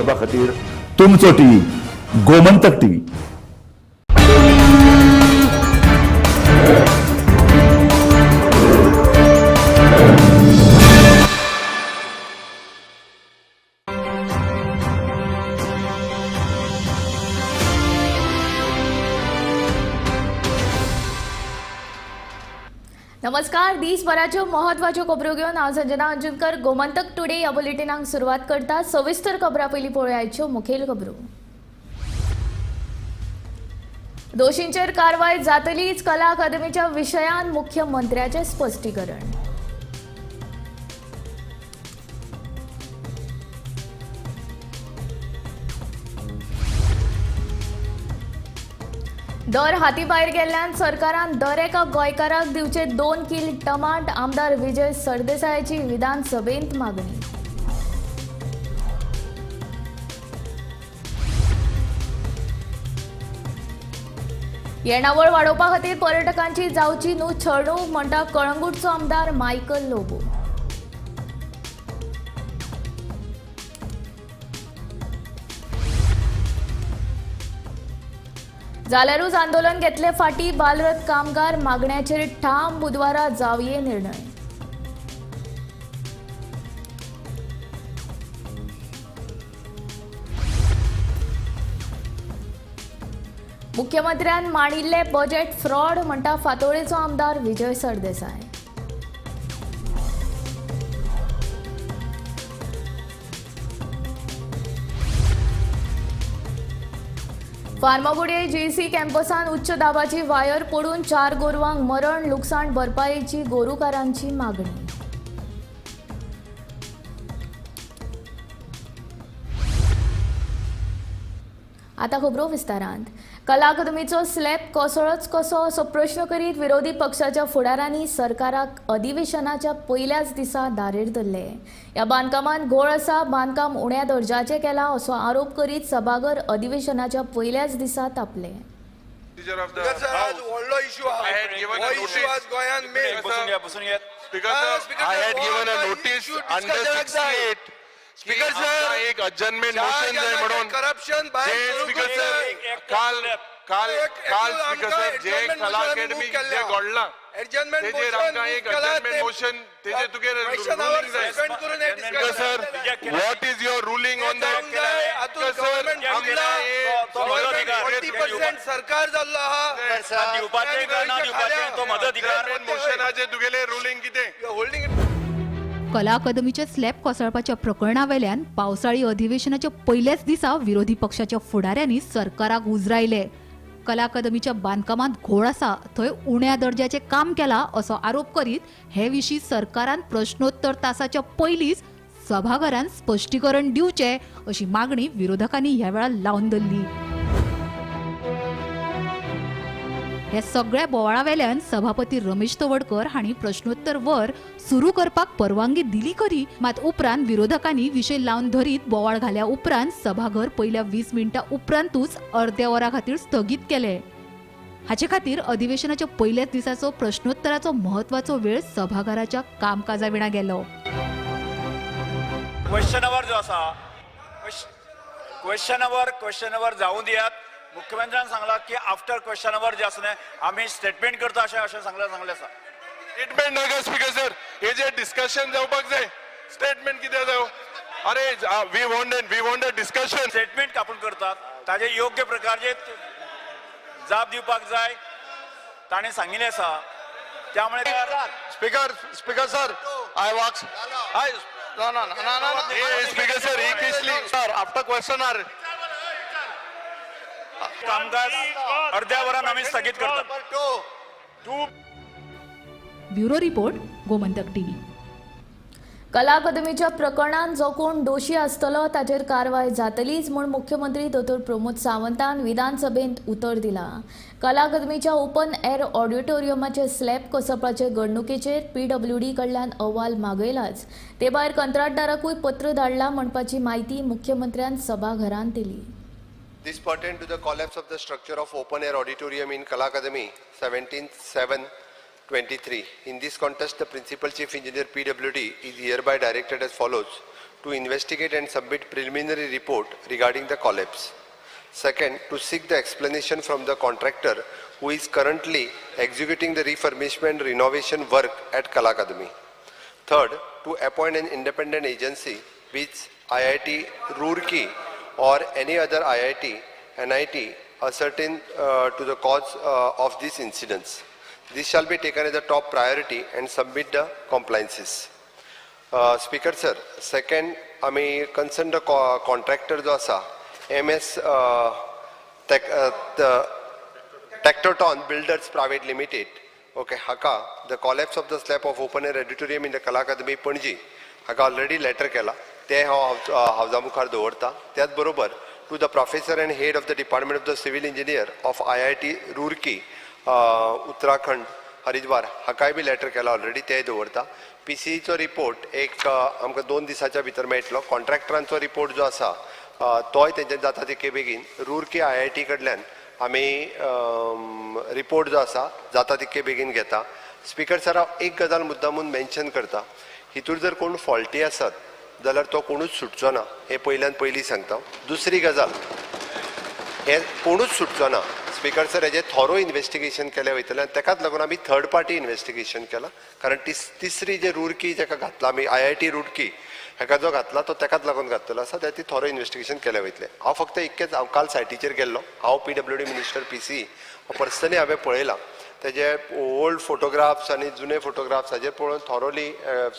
दवरपा खातीर तुमचो टीव्ही गोमंतक टीव्ही. नमस्कार. दिसभराच्यो महत्वाच्यो खबरो घेवन हांव संजना अंजुनकर गोमंतक टुडे ह्या बुलेटिनाक सुरवात करता. सविस्तर खबरां पयलीं पळोवया मुखेल खबरो. दोशींचेर कारवाय जातलीच, कला अकादमीच्या विशयान मुख्यमंत्र्याचें स्पश्टीकरण. दर हातीभायर गेल्ल्यान सरकारान दर एका गोंयकाराक दिवचे 2 किल टमाट, आमदार विजय सरदेसायाची विधानसभेंत मागणी. येणावळ वाडोवपा खातीर पर्यटकांची जावची न्हू छळणूक, म्हणटा कळंगूटचो आमदार मायकल लोबो. जाल्यारूच आंदोलन घेतले फाटी बालरथ कामगार मागण्याचेर ठाम, बुधवारा जावये निर्णय. मुख्यमंत्र्यान मांडिल्ले बजेट फ्रॉड, म्हणटा फातोडेचो आमदार विजय सरदेसाय. फार्मागुडये जेसी कॅम्पसान उच्च दाबाची वायर पडून 4 गोरवांक मरण, लुकसाण भरपायेची गोरुकारांची मागणी. आता खबरो विस्तारांत. कला अकादमीचो स्लॅब कोसळच कसो असो प्रश्न करीत विरोधी पक्षाच्या फुडारांनी सरकाराक अधिवेशनाच्या पयल्याच दिसा दारेर धरले. ह्या बांदकामांत घोळ आसा, बांदकाम उण्या दर्जाचें केलां असो आरोप करीत सभाघर अधिवेशनाच्या पयल्याच दिसा तापले. आज व्हडलो इश्यू आहा. हो इश्यू आज गोंयांत main. I had given a notice under 68. Speaker sir, एक adjournment motion जाय म्हणून करप्शन जे स्पीकर सर काल काल काल स्पीकर सर जे कला अकॅडमी जे घडलां तेजेर आमकां एक adjournment motion तेजेर तुगे ruling जाय. Speaker sir, what is your ruling on that? Speaker sir, 40% सरकार जाल्लो आहा. दिवपाचें काय ना दिवपाचें तो म्हजो अधिकार. मोशनाचेर तुगेलें रुलींग कितें? होल्डिंग. कला अकादमीच्या स्लॅब कोसळपाच्या प्रकरणावेल्यान पावसाळी अधिवेशनाच्या पयल्याच दिसा विरोधी पक्षाच्या फुडाऱ्यांनी सरकाराक उजरायले. कला अकादमीच्या बांदकामांत घोळ आसा, थंय उण्या दर्जाचें काम केलां असो आरोप करीत हे विशीं सरकारान प्रश्नोत्तर तासाच्या पयलींच सभाघरान स्पश्टीकरण दिवचें अशी मागणी विरोधकांनी ह्या वेळार लावन धरली. ह्या सगळ्या बोवाळावेल्यान सभापती रमेश तवडकर हांणी प्रश्नोत्तर वर सुरू करपाक परवानगी दिली खरी, मात उपरांत विरोधकांनी विशय लावन धरीत बोवाळ घाल्या उपरांत सभाघर पयल्या 20 मिनटां उपरांतूच अर्द्या वरा खातीर स्थगीत केले. हाचे खातीर अधिवेशनाच्या पयल्याच दिसाचो प्रश्नोत्तराचो म्हत्वाचो वेळ सभाघराच्या कामकाजा विणा गेलो. क्वेश्चन our जो आसा, क्वेश्चन our जावूं दियात. मुख्यमंत्र्यान सांगला की आफ्टर क्वेश्चन our जे आसा न्ही आमी स्टेटमेंट करता अशें अशें सांगलें आसा. स्टेटमेंट नाका स्पीकर सर, हे जे डिस्कशन जावपाक जाय. स्टेटमेंट कितें जावं? अरे we want a discussion. Statement आपूण करतात ताजे योग्य प्रकारचे जाप दिवपाक जाय ताणें सांगिल्लें आसा. त्यामुळे speaker sir, I wax I ना ना ना ना. स्पीकर सर, ही कसली सर, आफ्टर क्वेश्चन our कामकाज अर्ध्या वरान आमी स्थगीत करतात. Bureau report, Gomantak TV. कला अकादमीच्या प्रकरणांत जो कोण दोशी आसतलो ताचेर कारवाय जातलीच म्हूण मुख्यमंत्री दोतोर प्रमोद सावंतान विधानसभेंत उतर दिलां. कला अकादमीच्या ओपन एअर ऑडिटोरियमाचे स्लॅब कोसळपाचे घडणुकेचेर पीडब्ल्यूडी कडल्यान अहवाल मागयलाच, ते भायर कंत्राटदाराकूय पत्र धाडलां म्हणपाची म्हायती मुख्यमंत्र्यान सभाघरांत दिली. This pertained to the collapse of the structure of open air auditorium in Kala Academy 17/7/23. In this context, the Principal Chief Engineer PWD is hereby directed as follows: to investigate and submit preliminary report regarding the collapse. Second, to seek the explanation from the contractor who is currently executing the refurbishment renovation work at Kala Akademi. Third, to appoint an independent agency which IIT Roorkee or any other IIT, NIT ascertain to the cause of these incidents. This shall be taken as a top priority and submit the compliances. Speaker sir, second, आमी concern the contractor जो आसा MS Tectoton Builders Private Limited, okay, हाका the collapse of the slab of open air auditorium in the Kala Akademi Panaji हाका already letter केला, तें हांव हावजा मुखार दवरता. त्याच बरोबर to the professor and head of the department of the civil engineer of IIT Roorkee, Uttarakhand, Haridwar हाकाय B letter केला already, तेय दवरता. पीसीईचो रिपोर्ट एक आमकां 2 दिसाच्या भितर मेळटलो. कॉन्ट्रॅक्टरांचो रिपोर्ट जो आसा तोय तेंच्या जाता तितके बेगीन रुरकी IIT कडल्यान आमी रिपोर्ट जो आसा जाता तितके बेगीन घेता. स्पीकर सर, हांव एक गजाल मुद्दामून मेन्शन करता, हितूर जर कोण फॉल्टी आसत जाल्यार तो कोणूच सुटचो ना, हें पयल्यान पयलीं सांगता. दुसरी गजाल, हें कोणूच सुटचो ना स्पीकर सर, हेजें थोरो इन्वेस्टिगेशन केलें वयतलें आनी तेकाच लागून आमी थर्ड पार्टी इन्वेस्टिगेशन केलां, कारण तिसरी जे रुरकी जेका घातला आमी IIT Roorkee हेका जो घातला तो तेकाच लागून घातलेलो आसा, त्या ती थोरो इन्वेस्टिगेशन केलें वयतलें. हांव फक्त इतकेंच, हांव काल सायटीचेर गेल्लो, हांव PWD minister PC personally हांवें पळयलां तेजे ओल्ड फोटोग्राफ्स आनी जुने फोटोग्राफ्स हाजेर पळोवन थोरोली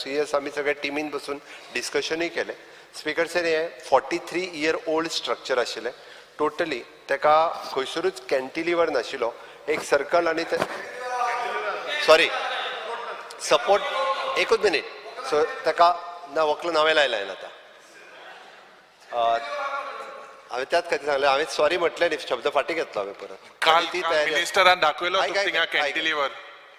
CS आमी सगळे टिमीन बसून डिस्कशनूय केलें. स्पीकर सर, हें 43 year old structure आशिल्लें टोटली, तेका खंयसरूच कॅन्टिलिवर नाशिल्लो, एक सर्कल आनी सॉरी सपोर्ट, एकूच मिनीट, सो तेका ना वक्ल नांवें लायलां आतां, हांवें त्याच खातीर सांगलें, हांवें सॉरी म्हटलें न्ही, शब्द फाटीं घेतलो हांवें परत. काल मिनिस्टरान दाखयलो थिंगा कॅन्टिलिवर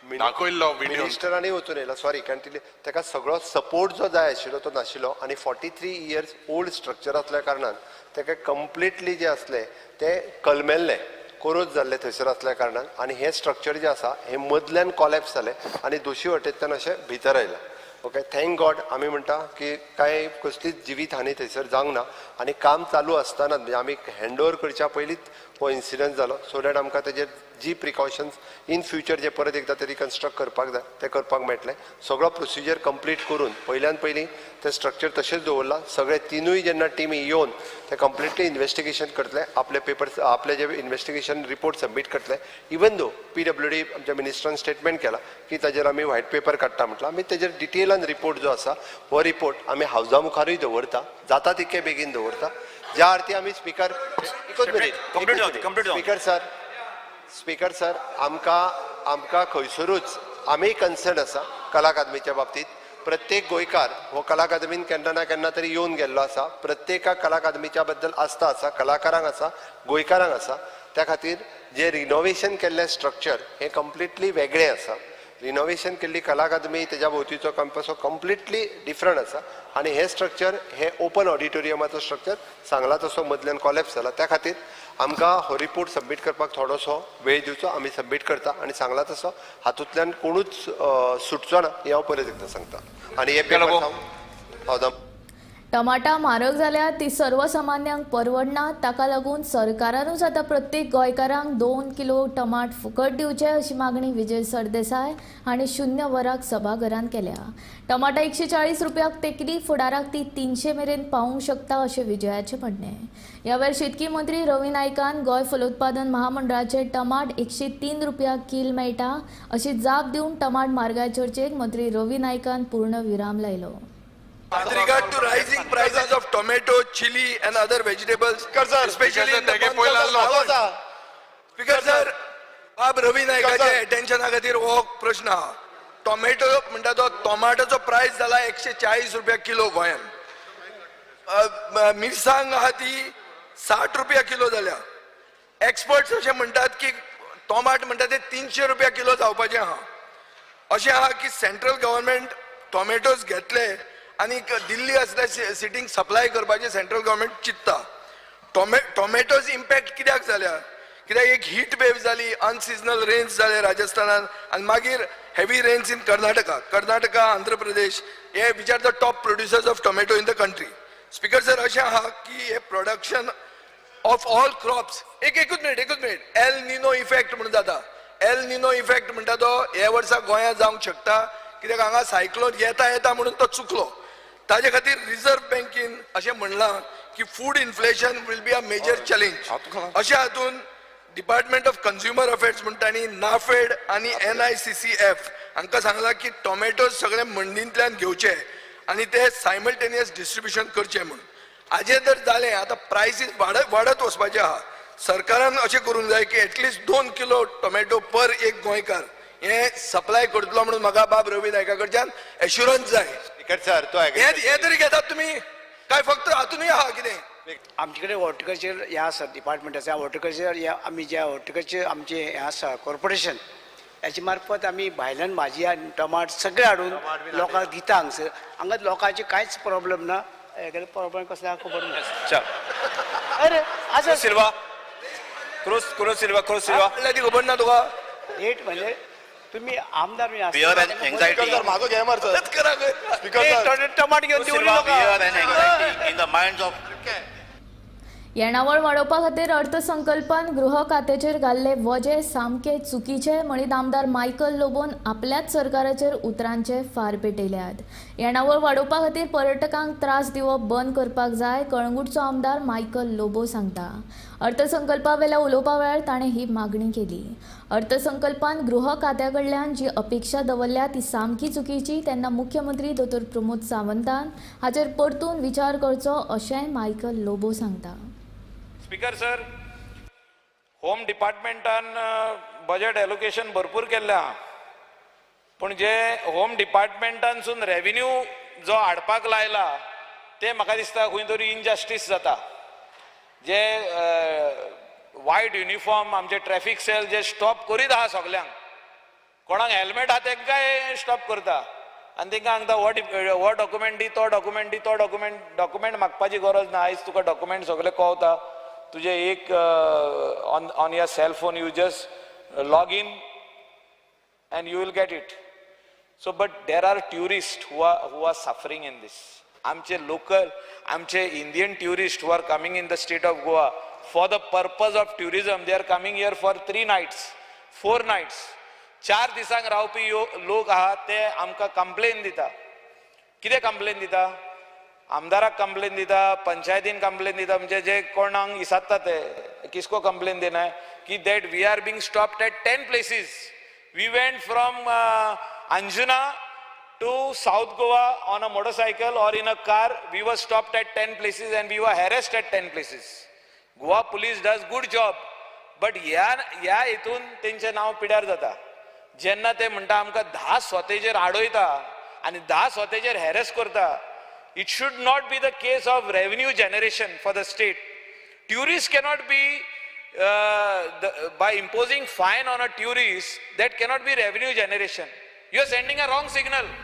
दाखयल्लो व्हिडिओ, मिनिस्टरांनी वचून येयला, सॉरी कॅन्टिलिवर, तेका सगळो सपोर्ट जो जाय आशिल्लो तो नाशिल्लो आनी 43 years old structure आसल्या कारणान तेका कंप्लिटली जें आसलें तें कलमेल्लें, कोरोज जाल्लें थंयसर आसल्या कारणान आनी हें स्ट्रक्चर जें आसा हें मदल्यान कॉलेप्स जालें आनी दोशी वटेंतल्यान अशें भितर आयलां. ओके, thank God आमी म्हणटा की कांय कसलीच जिवीत हानी थंयसर जावंक ना आनी काम चालू आसतना म्हणजे आमी हँड ओवर करच्या पयलींच हो इन्सिडंट जालो, सो that आमकां तेजेर जी प्रिकॉशन्स इन फ्युचर जे परत एकदां ते रिकन्स्ट्रक्ट करपाक जाय तें करपाक मेळटलें. सगळो प्रोसिजर कंप्लीट करून पयल्यान पयलीं तें स्ट्रक्चर तशेंच दवरलां. सगळे तिनूय जेन्ना टिमी येवन ते कंप्लिटली इन्वेस्टिगेशन करतले, आपले पेपर्स आपले जे इन्वेस्टिगेशन रिपोर्ट सबमीट करतले. इवन दो PWD आमच्या मिनिस्टरान स्टेटमेंट केला की ताजेर आमी व्हायट पेपर काडटा म्हटलां, आमी तेजेर डिटेलान रिपोर्ट जो आसा हो रिपोर्ट आमी हावजा मुखारूय दवरता, जाता तितके बेगीन दवरता. ज्या अर्थी आमी स्पीकर एकूच minute, speaker sir, speaker sir, आमकां आमकां खंयसरूच आमी कन्सर्न आसा कला अकादमीच्या बाबतींत. प्रत्येक गोंयकार हो कला अकादमीन केन्ना ना केन्ना तरी येवन गेल्लो आसा, प्रत्येकाक कला अकादमीच्या बद्दल आस्था आसा, कलाकारांक आसा, गोंयकारांक आसा. त्या खातीर जे रिनोवेशन केल्लें स्ट्रक्चर हें कंप्लिटली वेगळें आसा. रिनोवेशन केल्ली कला अकादमी तेज्या भोंवतीचो कॅम्पस हो कंप्लिटली डिफरंट आसा आनी हें स्ट्रक्चर हें ओपन ऑडिटोरियमाचो स्ट्रक्चर सांगला तसो मदल्यान कॉलेप्स जाला. त्या खातीर आमकां हो रिपोर्ट सबमीट करपाक थोडोसो वेळ दिवचो, आमी सबमीट करता आनी सांगला तसो हातूंतल्यान कोणूच सुटचो ना हें हांव परत एकदां सांगता. आनी हे पेपर हांव टमाटा म्हारग जाल्यार ती सर्वसामान्यांक परवडना, ताका लागून सरकारानूच आतां प्रत्येक गोंयकारांक 2 किलो टमाट फुकट दिवचे अशी मागणी विजय सरदेसाय हांणी 0 वराक सभाघरांत केल्या. टमाटा 140 रुपयाक तेकली, फुडाराक ती 300 मेरेन पावूंक शकता अशें विजयाचें म्हणणें. ह्या वेळार शेतकी मंत्री रवी नायकान गोंय फलोत्पादन महामंडळाचे टमाट 103 रुपया कील मेळटा अशी जाप दिवन टमाट म्हारगाय चर्चेक मंत्री रवी नायकान पूर्ण विराम लायलो. With regard to rising prices of tomato, chili and other vegetables, especially in the month of Shravan. Speaker sir, बाब रवी नायकाच्या अटेन्शना खातीर हो प्रश्न आहा. टोमॅटो म्हणटा तो टोमाटोचो प्रायस जाला 140 रुपया किलो गोंयान. मिरसांग आहा ती 60 रुपया किलो जाल्या. एक्सपर्ट्स अशें म्हणटात की टोमाट म्हणटा ते 300 रुपया किलो जावपाचें आहा. अशें आहा की सेंट्रल गव्हर्मेंट टोमॅटोज घेतले आनी दिल्ली असल्या सिटींक सप्लाय करपाचें सेंट्रल गव्हर्मेंट चिंत्ता. टोमॅटोज इम्पॅक्ट कित्याक जाल्या कित्याक एक हीट वेव जाली, अनसिजनल रेन्स जाले राजस्थानान आनी मागीर heavy rains in Karnataka, Karnataka, Andhra Pradesh हे which are the top producers of tomato in the country. Speaker sir, अशें आहा की हे प्रोडक्शन ऑफ ऑल क्रॉप्स, एक एकूच मिनिट, एकूच मिनिट, एल निनो इफेक्ट म्हणून जाता. एल निनो इफेक्ट म्हणटा तो हे वर्सा गोंयांत जावंक शकता, कित्याक हांगा सायक्लोन येता येता म्हणून तो चुकलो. ताजे खातीर रिझर्व बँकेन अशें म्हणलां की food inflation will be a major challenge. अशा हातून डिपार्टमेंट ऑफ कन्झ्युमर अफेर्स म्हूण तांणी नाफेड आनी NICCF हांकां सांगलां की टोमॅटो सगळे मंडींतल्यान घेवचे आनी ते सायमल्टेनियस डिस्ट्रिब्युशन करचें म्हूण. हाजें जर जालें, आतां प्रायसीस वाडत वाडत वचपाचे आहा. सरकारान अशें करूंक जाय की एटलिस्ट 2 किलो टोमॅटो पर एक गोंयकार हें सप्लाय करतलो म्हणून म्हाका बाब रवी नायका कडच्यान एश्युरन्स जाय. स्पीकर सर, तो हे हे तरी घेतात तुमी काय फक्त हातूनय आहा कितें? आमचे कडेन हॉर्टिकल्चर हें आसा, डिपार्टमेंट आसा हॉर्टिकल्चर. हे आमी जे हॉर्टिकल्चर आमचें हें आसा कॉर्पोरेशन, हेचे मार्फत आमी भायल्यान भाजी आनी टमाट सगळें हाडून लोकांक दिता हांगसर. हांगा लोकांचे कांयच प्रॉब्लम ना. हेगेले प्रॉब्लम कसलो आहा खबर ना. चल. अरे आसा. Silva, cruise, cruise Silva, cruise Silva. म्हणल्यार ती खबर ना तुका? रेट म्हणजे तुम्ही आमदार बी Fear and anxiety. म्हाजो घे मर सर करा. टमाट घेवन दिवली लोकांक. Fear and anxiety in the minds of येणावळ वाडोवपा खातीर अर्थसंकल्पान गृह खात्याचेर घाल्ले वजे सामके चुकीचे म्हणीत आमदार मायकल लोबोन आपल्याच सरकाराचेर उतरांचे फार पेटयल्यात. येणावळ वाडोवपा खातीर पर्यटकांक त्रास दिवप बंद करपाक जाय, कळंगूटचो आमदार मायकल लोबो सांगता. अर्थसंकल्पा वेल्या उलोवपा वेळार ताणें ही मागणी केली. अर्थसंकल्पान गृह खात्या कडल्यान जी अपेक्षा दवरल्या ती सामकी चुकीची. तेन्ना मुख्यमंत्री दोतोर प्रमोद सावंतान हाचेर परतून विचार करचो अशेंय मायकल लोबो सांगता. स्पीकर सर, होम डिपार्टमेंटान बजेट एलोकेशन भरपूर केल्लें आहा, पूण जे होम डिपार्टमेंटानसून रेविन्यू जो हाडपाक लायला ते म्हाका दिसता खंय तरी इनजस्टीस जाता. जे वायट युनिफॉर्म आमचे ट्रॅफिक सेल जे स्टॉप करीत आहा सगल्यांक, कोणाक हेल्मेट आहा तेंकांय स्टॉप करता आनी तेंकां सांगता हो हो डॉक्युमेंट दी, तो डॉक्युमेंट दी, तो डॉक्युमेंट. डॉक्युमेंट मागपाची गरज ना. आयज तुका डॉक्युमेंट सगळे कळता. तुजे एक on your cell phone you just log in and you will get it. So, but there are tourist who are suffering in this. आमचे लोकल, आमचे Indian tourist who are coming in the state of Goa for the purpose of tourism, they are coming here for 3 nights, 4 nights. 4 दिसांक रावपी यो लोक आहात, ते आमकां complain दिता. कितें कंप्लेन दिता? आमदाराक कंप्लेन दिता, पंचायतीन कंप्लेन दिता, म्हणजे जे कोणाक इसारता ते किसको कंप्लेन देना है की that we are being stopped at 10 places. We went from Anjuna to South Goa on a motorcycle or in a car. We were stopped at 10 places and we were harassed at 10 places. Goa Police does good job, but ह्या ह्या हितून तेंचें नांव पिड्यार जाता. जेन्ना ते म्हणटा आमकां 10 सोतेचेर आडयता आनी 10 सोतेचेर हॅरेस करता. It should not be the case of revenue generation for the state. Tourist cannot be, by imposing fine on a tourist, that cannot be revenue generation. You are sending a wrong signal.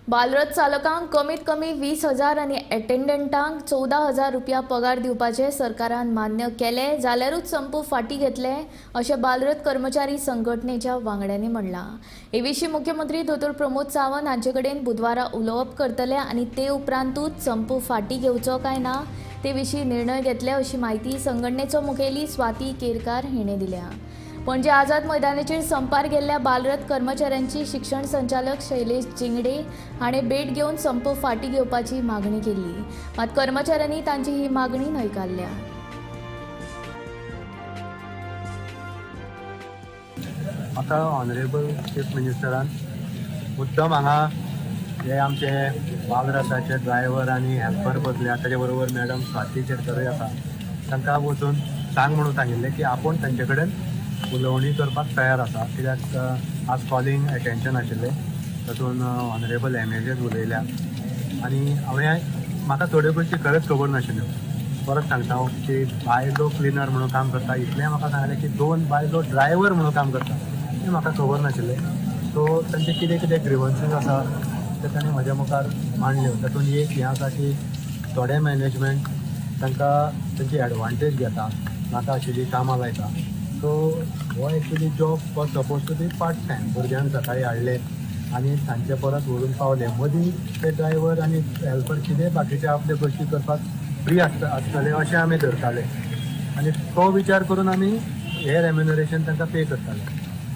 Balrath चालकांक कमीत कमी 20,000 आनी एटेंडंटांक 14,000 रुपया पगार दिवपाचे सरकारान मान्य केले जाल्यारूच संप फाटीं घेतले अशें बालरथ कर्मचारी संघटनेच्या वांगड्यांनी म्हणलां. हे विशीं मुख्यमंत्री दोतोर प्रमोद सावंत हांचे कडेन बुधवारा उलोवप करतले आनी ते उपरांतूच संप फाटीं घेवचो काय ना ते विशीं निर्णय घेतले, अशी म्हायती संघटनेचो मुखेली स्वाती केरकार हिणें दिल्या. पणजे आझाद मैदानाचेर संपार गेल्ल्या बालरथ कर्मचाऱ्यांची शिक्षण संचालक शैलेश जिंगडे हाणें भेट घेवन संप फाटीं घेवपाची मागणी केल्ली. मात कर्मचाऱ्यांनी तांची ही मागणी न्हयकारल्या. आतां ऑनरेबल चीफ मिनिस्टरान मुद्दम हांगा हे आमचे बालरथाचे ड्रायव्हर आनी हेल्पर बसल्या, ताचे बरोबर मॅडम स्वाती केरकरूय आसा, तांकां वचून सांग म्हणून सांगिल्लें की आपूण तांचे कडेन उलोवणी करपाक तयार आसा. कित्याक आज कॉलिंग एटेन्शन आशिल्लें, तातूंत ऑनरेबल एमएलएज उलयल्या आनी हांवें म्हाका थोड्यो गोश्टी खरेंच खबर नाशिल्ल्यो. परत सांगता हांव की बायलो क्लिनर म्हणून काम करता इतलें म्हाका सांगलें, की दोन बायलो ड्रायव्हर म्हणून काम करता हें म्हाका खबर नाशिल्लें. सो तांचे कितें कितें ग्रिवन्सीस आसा ते तांणी म्हज्या मुखार मांडल्यो. तातूंत एक हें आसा की थोडे मॅनेजमेंट तांकां तांची एडवांटेज घेता. नाका आशिल्ली कामां लायता. सो हो actually job was suppose to be part time. भुरग्यांक सकाळी हाडले आनी सांजचे परत व्हरून पावले, मदीं ते ड्रायव्हर आनी हेल्पर कितें बाकीचे आपले गोश्टी करपाक फ्री आसता आसतले अशें आमी धरताले आनी तो विचार करून आमी हे रेम्युनरेशन तांकां पे करताले.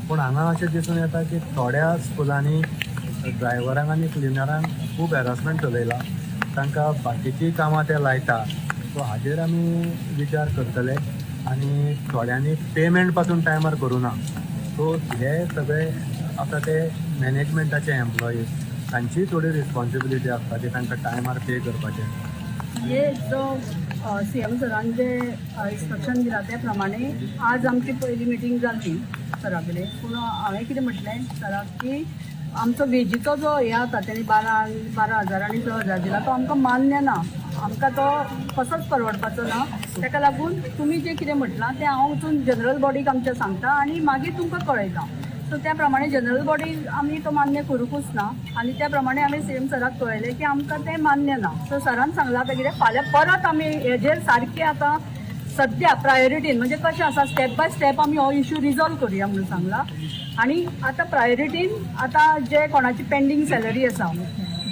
पूण हांगा अशें दिसून येता की थोड्या स्कुलांनी ड्रायव्हरांक आनी क्लिनरांक खूब हॅरासमेंट चलयला, तांकां बाकीचीं कामां ते लायता. सो हाजेर आमी विचार करतले आनी थोड्यांनी पेमेंट पासून टायमार करूं ना. सो हे सगळे आतां ते मॅनेजमेंटाचे एम्प्लॉईज तांचीय थोडी रिस्पॉन्सिबिलिटी आसता की तांकां टायमार पे करपाचें. म्हणजे जो सीएम सरान जे इन्स्ट्रक्शन दिला त्या प्रमाणे आज आमची पयली मिटींग जाल्ली सरा कडेन. पूण हांवें कितें म्हटलें सराक की आमचो वेजीचो जो हें आसा तेणी 12,000 आनी 6,000 दिला तो आमकां मान्य ना, आमकां तो कसोच परवडपाचो ना. ताका लागून तुमी जें कितें म्हटलां तें हांव वचून जनरल बॉडीक आमच्या सांगता आनी मागीर तुमकां कळयता. सो त्या प्रमाणे जनरल बॉडी आमी तो मान्य करूंकूच ना आनी त्या प्रमाणे आमी सीएम सराक कळयलें की आमकां तें मान्य ना. सो सरान सांगलां आतां कितें फाल्यां परत आमी हेजेर सारकें आतां सद्या प्रायोरिटीन म्हणजे कशें आसा स्टेप बाय स्टेप आमी हो इशू रिजॉल्व करुया म्हणून सांगलां. आनी आतां प्रायोरिटीन आतां जे कोणाची पेंडींग सॅलरी आसा,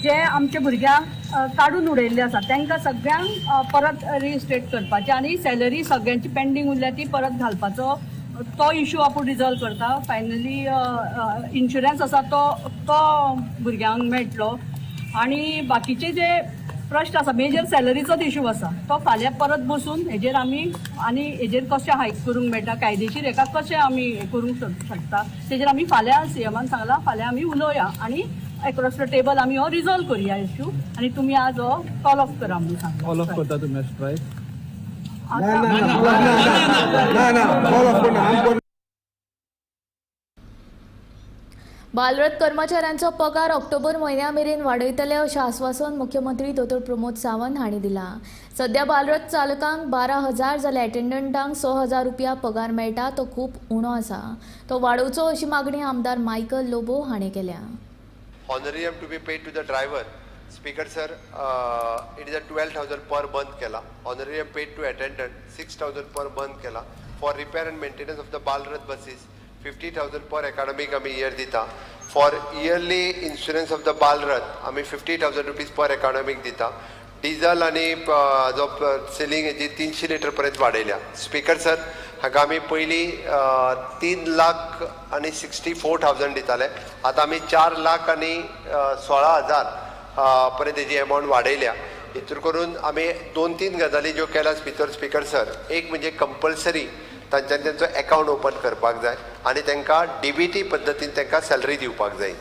जे आमच्या भुरग्यांक काडून उडयल्ले आसा तांकां सगळ्यांक परत रिस्टेट करपाचें आनी सॅलरी सगळ्यांची पेंडींग उरल्या ती परत घालपाचो तो इशू आपूण रिजॉल्व करता. फायनली इन्शुरन्स आसा तो तो भुरग्यांक मेळटलो आनी बाकीचे जे प्रश्न आसा मेजर सॅलरीचोच इशू आसा तो फाल्यां परत बसून हेजेर आमी आनी हेजेर कशें हायक करूंक मेळटा, कायदेशीर हेका कशें आमी हें करूंक शकता तेजेर आमी फाल्यां सीएमान सांगलां फाल्यां आमी उलोवया आनी एक्रॉस the table आमी हो रिजॉल्व करुया इशू आनी तुमी आज हो कॉल ऑफ करा म्हणून सांगला. कॉल ऑफ करता तुमी स्ट्रायक? बालरथ कर्मचाऱ्यांचो पगार ऑक्टोबर म्हयन्या मेरेन वाडयतले अशें आस्वासन मुख्यमंत्री दोतोर प्रमोद सावंत हांणी दिलां. सध्या बालरथ चालकांक 12,000 जाल्यार अटेंडंटांक 6,000 रुपया पगार मेळटा तो खूब उणो आसा, तो वाडोवचो अशी मागणी आमदार मायकल लोबो हांणी केल्या. Honorarium to be paid to the driver, speaker sir, it is a 12,000 per month केला. Honorarium paid to attendant 6,000 per month केला. For repair and maintenance of the Balrath buses 50,000 per academic आमी year दिता. For yearly insurance of the Balrath आमी 50,000 rupees per एकाडमीक दिता. Diesel आनी जो ceiling हेजी 300 litre पर्यंत वाडयल्या. स्पीकर सर, हाका आमी पयलीं 3 लाख आनी 64,000 दिताले, आतां आमी 4 लाख आनी 16,000 पर्यंत हेजी एमावंट वाडयल्या. हितूर करून आमी दोन तीन गजाली ज्यो केल्या भितर स्पीकर सर, एक म्हणजे कंपल्सरी तांच्यांनी तेंचो एकावंट ओपन करपाक जाय आनी तांकां डीबीटी पद्दतीन तांकां सॅलरी दिवपाक जाय.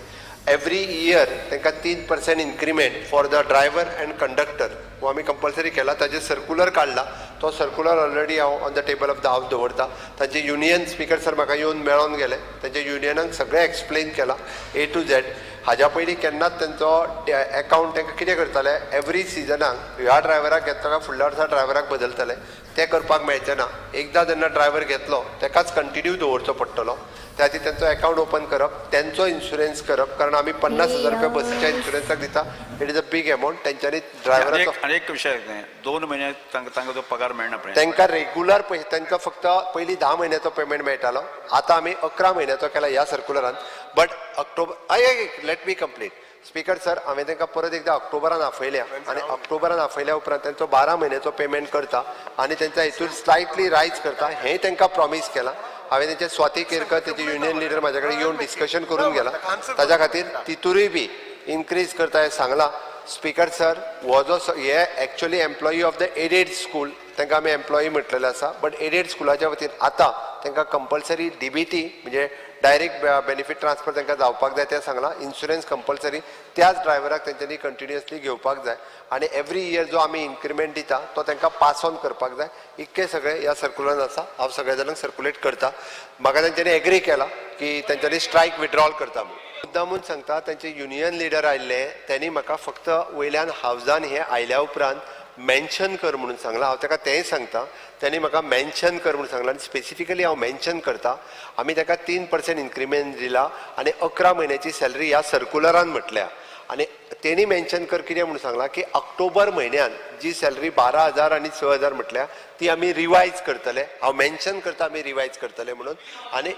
एवरी इयर तांकां 3% increment for the driver and conductor हो आमी कंपल्सरी केला. ताजेर सर्कुलर काडला, तो सर्कुलर ऑलरेडी हांव on the table of the house दवरता. तांचे युनियन स्पीकर सर म्हाका येवन मेळोन गेले, तांच्या युनियनाक सगळें एक्सप्लेन केलां ए टू झॅड. हाज्या पयलीं केन्नाच तेंचो एकावंट तांकां कितें करताले, एवरी सिजनाक ह्या ड्रायव्हराक घेतलो काय फुडल्या वर्सा ड्रायव्हराक बदलताले, तें करपाक मेळचें ना. एकदां जेन्ना ड्रायव्हर घेतलो तेकाच कंटिन्यू दवरचो पडटलो. त्या खातीर तेंचो एकावंट ओपन करप, तेंचो इन्शुरन्स करप, कारण आमी 50,000 रुपया बसीच्या इन्शुरन्साक दिता, it is a big amount. तेंच्यांनी ड्रायव्हराचो आनी एक विशय, 2 म्हयने तांकां जो पगार मेळना पळय. तांकां रेगुलर पयशे, तांकां फक्त पयलीं 10 म्हयन्याचो पेमेंट मेळटालो, आतां आमी 11 म्हयन्याचो केला ह्या सर्कुलरान. But October, I let me complete, speaker sir. हांवें तांकां परत एकदां ऑक्टोबरान आपयल्या आनी ऑक्टोबरान आपयल्या उपरांत तांचो 12 म्हयन्याचो पेमेंट करता आनी तेंच्या हितून स्लायटली रायज करता हें तांकां प्रॉमीस केलां हांवें. तेंचे स्वाती केरकर, तेजे युनियन लिडर, म्हाज्या कडेन येवन डिस्कशन करून गेला. ताज्या खातीर तितूरूय बी इन्क्रीज करता हें सांगलां. स्पीकर सर, हो जो हे actually employee of the aided school, तांकां आमी एम्प्लॉई म्हटलेलें आसा, बट एडेड स्कुलाच्या वतीन आतां तांकां कंपल्सरी डीबीटी म्हणजे डायरेक्ट बेनिफीट ट्रान्सफर तांकां जावपाक जाय तें सांगलां. इन्शुरन्स कंपल्सरी, त्याच ड्रायव्हराक तेंच्यांनी कंटिन्युअसली घेवपाक जाय आनी एवरी इयर जो आमी इन्क्रिमेंट दिता तो तांकां पास ऑन करपाक जाय. इतकें सगळें ह्या सर्कुलरान आसा. हांव सगळ्या जाणांक सर्कुलेट करता. म्हाका तेंच्यांनी एग्री केला की तेंच्यांनी स्ट्रायक विड्रॉल करता म्हणून. मुद्दामून सांगता, तेंचे युनियन लिडर आयिल्ले, तेणी म्हाका फक्त वयल्यान हावजान हें आयल्या उपरांत मेन्शन कर म्हणून सांगलां. हांव ताका तेंय सांगता, तेणी म्हाका मेन्शन कर म्हणून सांगलां आनी स्पेसिफिकली हांव मेन्शन करता. आमी ताका 3% इन्क्रिमेंट दिला आनी 11 म्हयन्याची सॅलरी ह्या सर्कुलरान म्हटल्या. आनी तेणी मेन्शन कर कितें म्हणून सांगलां की ऑक्टोबर म्हयन्यान जी सॅलरी 12,000 आनी 6,000 म्हटल्या ती आमी रिवायज करतले. हांव मेन्शन करता आमी रिवायज करतले म्हणून. आनी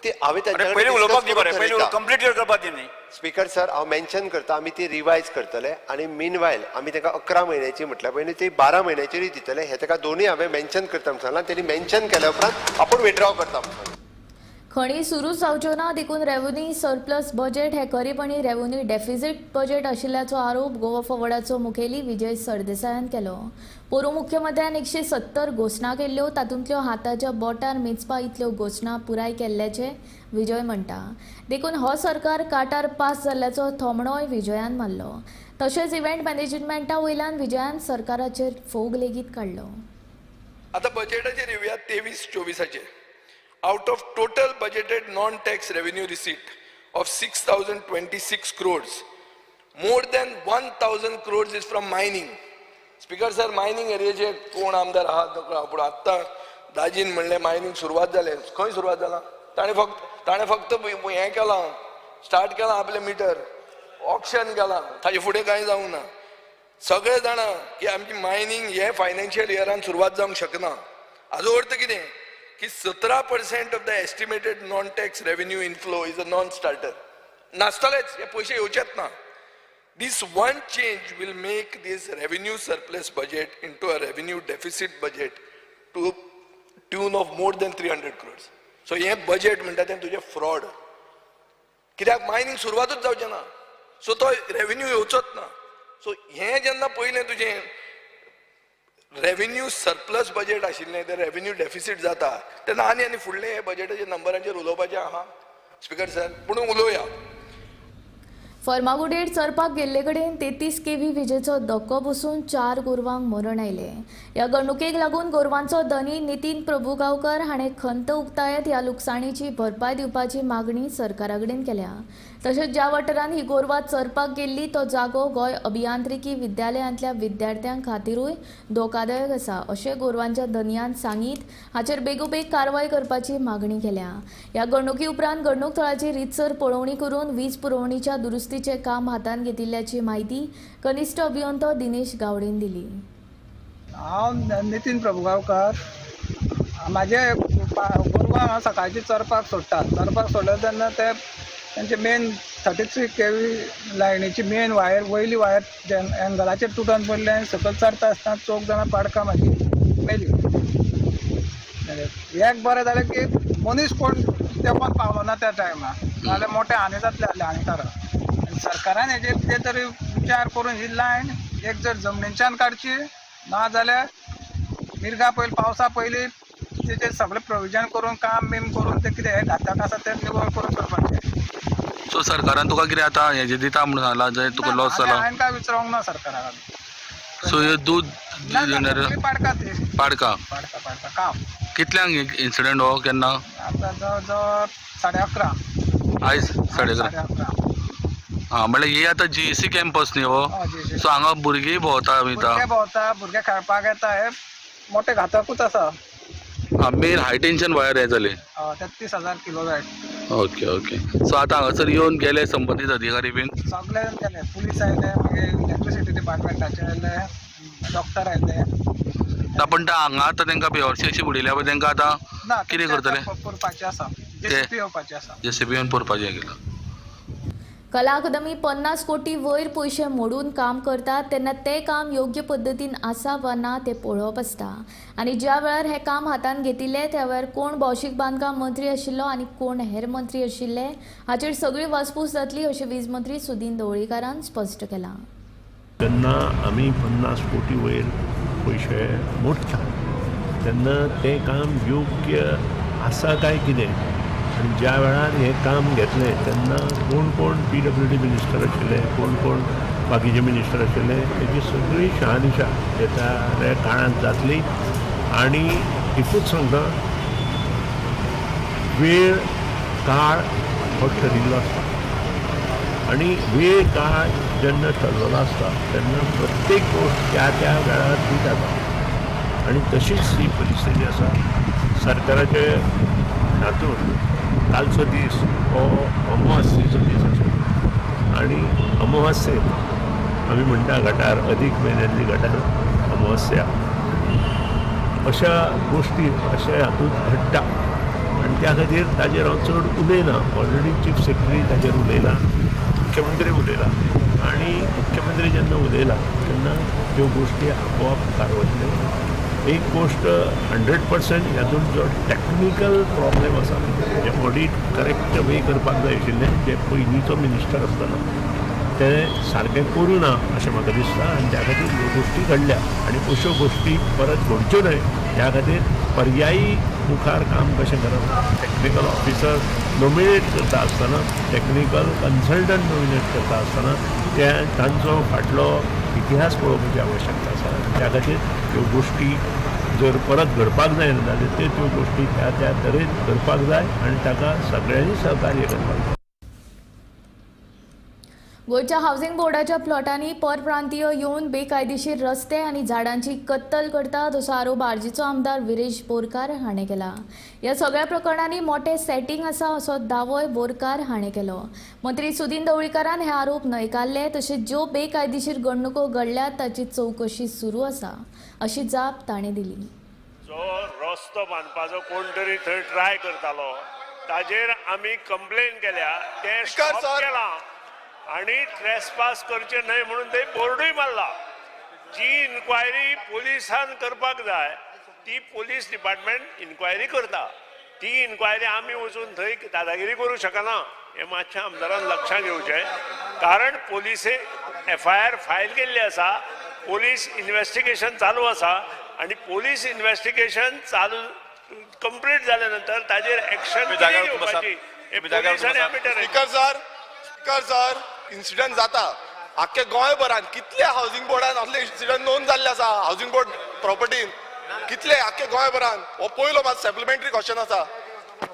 ते हांवें तांच्या स्पीकर सर हांव मेन्शन करता आमी ती रिवायज करतले आनी मीन वायल आमी ताका 11 म्हयन्याची म्हटल्या पयलीं ती 12 म्हयन्याचेरूय दितले. हे ताका दोनूय हांवें मेन्शन करता म्हणून सांगलां. तेणी मेन्शन केल्या उपरांत आपूण विड्रॉ करता म्हणून सांगलां. खणी सुरू जावच्यो ना देखून रेव्हन्यू सरप्लस बजेट हे खरेपणी रेव्हन्यू डेफिसीट बजेट आशिल्ल्याचो आरोप गोवा फॉरवर्डाचो मुखेली विजय सरदेसायान केलो. पोरूं मुख्यमंत्र्यान 170 घोशणा केल्ल्यो, तातूंतल्यो हाताच्या बोटार मेजपा इतल्यो घोशणा पुराय केल्ल्याचें विजय म्हणटा. देखून हो सरकार काटार पास जाल्ल्याचो थोमणोय विजयान मारलो. तशेंच इव्हेंट मॅनेजमेंटा वयल्यान विजयान सरकाराचेर फोग लेगीत काडलो. आतां बजेटाचेर येवया 23-24. Out of total budgeted non-tax revenue receipt of 6,026 crores, more than 1,000 crores is from mining. Speaker sir, mining एरियाचे कोण आमदार आहात पूण आत्तां दाजीन म्हणलें मायनिंग सुरवात जालें. खंय सुरवात जाला? ताणें फक्त हें केलां, स्टार्ट केलां आपलें मिटर, ऑक्शन केलां, ताजे फुडें कांय जावंक ना. सगळे जाणा की आमची मायनिंग हे फायनान्शियल इयरान सुरवात जावंक शकना. हाजो अर्थ कितें की 17% of the estimated non tax revenue inflow is a non starter. नासतलेच, हे पयशे येवचेच ना. This one change will make this revenue surplus budget into a revenue deficit budget to tune of more than 300 crores. So हे budget म्हणटा तें तुजें fraud. कित्याक mining सुरवातूच जावचें ना, सो तो रेव्हेन्यू येवचोच ना. सो हें जेन्ना पयलें तुजें रेव्हेन्यू सरप्लस बजेट आशिल्लें तें रेव्हेन्यू डेफिसीट जाता तेन्ना आनी आनी फुडलें हे बजेटाचे नंबरांचेर उलोवपाचें आहा स्पीकर सर, पूण उलोवया. फर्मागुडेर चरपाक गेल्ले कडेन 33 केव्ही विजेचो धक्को बसून 4 गोरवांक मरण आयलें. ह्या घडणुकेक लागून गोरवांचो धनी नितीन प्रभुगांवकर हाणें खंत उक्तायत ह्या लुकसाणीची भरपाय दिवपाची मागणी सरकारा कडेन केल्या. तशेंच ज्या वाठारांत ही गोरवां चरपाक गेल्ली तो जागो गोंय अभियांत्रिकी विद्यालयांतल्या विद्यार्थ्यां खातीरूय धोकादायक आसा अशें गोरवांच्या धनयान सांगीत हाचेर बेगोबेग कारवाय करपाची मागणी केल्या. ह्या घडणुके उपरांत घडणूक थळाची रितसर पळोवणी करून वीज पुरवणीच्या दुरुस्तीचें काम हातांत घेतिल्ल्याची म्हायती कनिष्ठ अभियंतो दिनेश गावडेन दिली. हांव नितीन प्रभुगांवकर. म्हाजे गोरवां हांव सकाळची चरपाक सोडटा. चरपाक सोडले तेन्ना ते तांचे मेन 33 केव्ही लायनीची मेन वायर, वयली वायर एंगलाचेर तुटून पडली आनी सकयल चरता आसतना 4 जाणां पाडकां म्हाजी मेली. एक बरें जालें की मनीस कोण तेंपोन पावलो ना त्या टायमार, नाजाल्यार मोठे हानी जातले आसले हानिकारक. आनी सरकारान हेजेर कितें तरी विचार करून ही लायन एक जर जमनीच्यान काडची ना जाल्यार मिर्गा पयलीं पावसा पयलीं तेजेर सगळें प्रोविजन करून काम बीम करून तें कितें हें घातक आसा तें निवळ करून करपाचें. सो सरकारान तुका कितें आतां हेजें दिता म्हणून सांगलां, जंय तुका लॉस जाला? हांवें काय विचारूंक ना सरकाराक. सो हे दूद पाडका ती पाडका पाडका पाडका काम. कितल्यांक इन्सिडंट हो केन्ना? आतां जवळ जवळ 11:30. आयज 11:30. हां, म्हणल्यार हे आतां जीईसी कॅम्पस न्ही हो, सो हांगा भुरगीं भोंवता वयता, भुरगे भोंवता, भुरगे खेळपाक येता, हे मोठे घातकूच आसा. हां, मेन हाय टेन्शन वायर हें जालें 33,000 किलोवॅट. Okay okay. सो आतां हांगासर येवन गेले संबंदीत अधिकारी बीन? सगळे गेले, पुलीस आयले, मागीर इलेक्ट्रिसिटी डिपार्टमेंटाचे आयले, डॉक्टर आयले. ना पण हांगा आतां तांकां बेवर्शी अशी उडयल्या पळय, तांकां आतां कितें करतले? पुरपाचें आसा, जेसीबी येवपाचें आसा, जेसीबी येवन पुरपाचें केलां. कला अकादमी 50 कोटी वयर पयशे मोडून काम करतात तेन्ना तें काम योग्य पद्दतीन आसा वा ना तें पळोवप आसता आनी ज्या वेळार हें काम हातांत घेतिल्लें त्या वेळार कोण भौशीक बांदकाम मंत्री आशिल्लो आनी कोण हेर मंत्री आशिल्ले हाचेर सगळी वासपूस जातली अशें वीज मंत्री सुदीन ढवळीकारान स्पश्ट केलां. जेन्ना आमी 50 कोटी वयर पयशे मोडटा तेन्ना तें काम योग्य आसा काय कितें, आनी ज्या वेळार हें काम घेतलें तेन्ना कोण कोण PWD minister आशिल्ले, कोण कोण बाकीचे मिनिस्टर आशिल्ले, तेजी सगळी शहानिशा येता काळांत जातली. आनी एकूच सांगता, वेळ काळ हो ठरिल्लो आसता आनी वेळ काळ जेन्ना ठरलेलो आसता तेन्ना प्रत्येक गोश्ट त्या त्या वेळार ती जाता आनी तशीच ही परिस्थिती आसा. सरकाराचे हातून कालचो दीस हो अमावास्येचो दीस आसा. आनी अमावास्या येता. आमी म्हणटा गटार अदीक म्हयन्यांतली गटार अमावास्या. अशा गोश्टी अशा हातूंत घडटा आनी त्या खातीर ताजेर हांव चड उलयना. ऑलरेडी चीफ सेक्रेटरी ताजेर उलयला, मुख्यमंत्री उलयला आनी मुख्यमंत्री जेन्ना उलयला तेन्ना त्यो गोश्टी आपोआप मुखार वतल्यो. एक गोश्ट 100% हातूंत जो टॅक्निकल प्रॉब्लेम आसा म्हणजे ऑडीट करेक्ट वे करपाक जाय आशिल्लें जे पयलींचो मिनिस्टर आसतना तें सारकें करूं ना अशें म्हाका दिसता आनी त्या खातीर ह्यो गोश्टी घडल्या आनी अश्यो गोश्टी परत घडच्यो न्हय त्या खातीर पर्यायी मुखार काम कशें करप, टॅक्निकल ऑफिसर नॉमिनेट करता आसतना, टॅक्निकल कन्सल्टंट नॉमिनेट करता आसतना ते तांचो फाटलो इतिहास पळोवपाची आवश्यकता आसा. त्या खातीर ह्यो गोश्टी जर परत घडपाक जायना जाल्यार त्यो त्यो गोश्टी त्या त्या तरेन करपाक जाय आनी ताका सगळ्यांनी सहकार्य करपाक जाय. गोंयच्या हावसिंग बोर्डाच्या प्लॉटांनी परप्रांतीय येवन बेकायदेशीर रस्ते आनी झाडांची कत्तल करतात असो आरोप आरजीचो आमदार विरेश बोरकार हाणें केला. ह्या सगळ्या प्रकरणांनी मोठें सेटींग आसा असो दावोय बोरकार हाणें केलो. मंत्री सुदिन ढवळीकारान हे आरोप न्हयकारले, तशेंच ज्यो बेकायदेशीर घडणुको घडल्यात ताची चवकशी सुरू आसा अशी जाप ताणें दिली. जो रस्तो बांदपाचो कोण तरी थंय ट्राय करतालो ताजेर आमी कंप्लेन केल्या, तें स्टॉप केलां आनी ट्रेसपास करचे न्हय म्हणून ते बोर्डूय मारला. जी इन्क्वायरी पुलिसान करपाक जाय ती पुलीस डिपार्टमेंट इन्क्वायरी करता. ती इन्क्वायरी आमी वचून थंय दादागिरी करूं शकना हें मातशें आमदारान लक्षांत घेवचें, कारण पुलिसे एफआयआर फायल केल्ली आसा, पुलीस इन्वेस्टिगेशन चालू आसा आनी पुलीस इन्वेस्टिगेशन चालू कंप्लीट जाल्या नंतर ताजेर एक्शन घेवपाची. स्पीकर सर, सर इन्सिडंट जाता आख्खे गोंयभरान कितले हावसिंग बोर्डान असले इन्सिडंट नोंद जाल्ले आसा. हावसिंग बोर्ड प्रॉपर्टीन कितले आख्खे गोंयभरान. हो पयलो मात सप्लिमेंटरी क्वेश्चन आसा,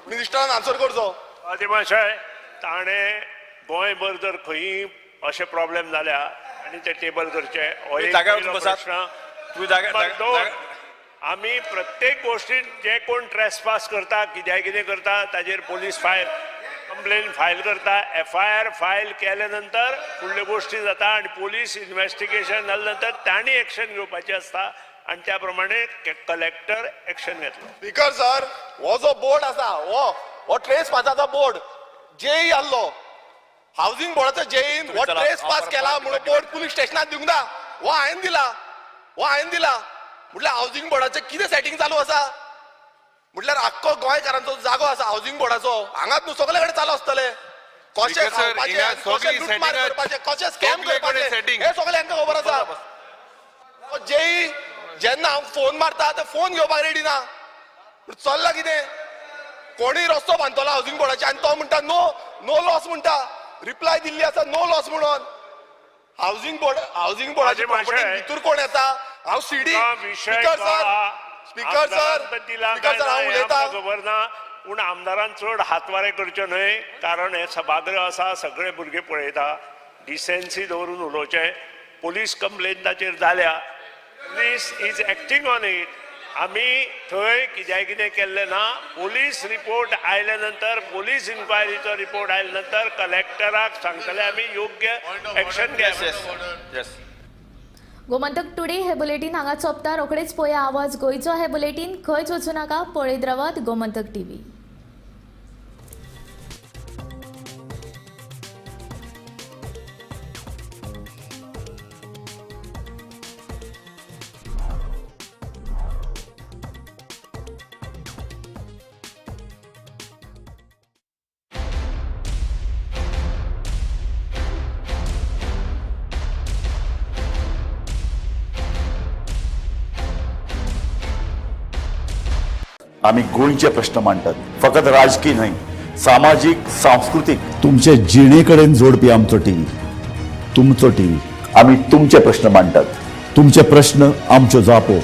मिनिस्टरान आन्सर करचो. मातशें ताणें गोंयभर जर खंयी अशे प्रॉब्लेम जाल्या आनी ते टेबल करचे हो एक प्रश्न. आमी प्रत्येक गोश्टीन जे कोण ट्रेसपास करता कित्याय कितें करता ताजेर पुलीस फायल कंप्लेन फायल करता. एफआयआर फायल केल्या नंतर फुडल्यो गोश्टी जाता आनी पुलीस इन्वेस्टिगेशन जाल्या नंतर तांणी एक्शन घेवपाची आसता आनी त्या प्रमाणे कलेक्टर एक्शन घेतलो. स्पीकर सर, हो जो बोर्ड आसा हो ट्रेस पासाचो बोर्ड जेई आहलो हावसिंग बोर्डाचो जेईन हो ट्रेस पास केला म्हणून बोर्ड पुलीस स्टेशनात दिवंक ना. हो हांवें दिला, हो हांवें दिला. म्हटल्यार हावसिंग बोर्डाचें कितें सेटींग चालू आसा? म्हटल्यार आख्खो गोंयकारांचो जागो आसा हावसिंग बोर्डाचो, हांगाच न्हू सगळे कडेन चालू आसतले. कशें खावपाचें, कशें लुटमार करपाचें, कशें स्कॅम करपाचें हें सगळें हांकां खबर आसा. जेई जेन्ना हांव फोन मारता ते फोन घेवपाक रेडी ना. चल्ला कितें? कोणूय रस्तो बांदतलो हावसिंग बोर्डाचेर आनी तो म्हणटा नो नो लॉस म्हणटा, रिप्लाय दिल्ली आसा नो लॉस म्हणून. हावसिंग बोर्ड हावसिंग बोर्डाचे भितर कोण येता? हांव CD speaker sir, speaker sir, speaker sir हांव उलयतां. खबर ना, पूण आमदारान चड हातवारे करचे न्हय, कारण हें सभागृह आसा, सगळे भुरगे पळयता. डिसेन्सी दवरून उलोवचें. पुलीस कंप्लेन ताचेर जाल्या, police is acting on it. आमी थंय कित्याय कितें केल्लें ना. पुलीस रिपोर्ट आयल्या नंतर, पुलीस इन्क्वायरीचो रिपोर्ट आयल्या नंतर कलेक्टराक सांगतले आमी योग्य एक्शन घे. गोमंतक टुडे हे बुलेटीन हांगा सोंपता. रोखडेच पळया आवाज गोंयचो हे बुलेटीन. खंयच वचूं नाका, पळयत रावात गोमंतक टीव्ही. आमी गोंयचे प्रश्न मांडटात, फकत राजकीय न्हय, सामाजीक, सांस्कृतीक, तुमचे जिणे कडेन जोडपी आमचो टीव्ही, तुमचो टीव्ही. आमी तुमचे प्रश्न मांडटात, तुमचे प्रश्न आमच्यो जापो.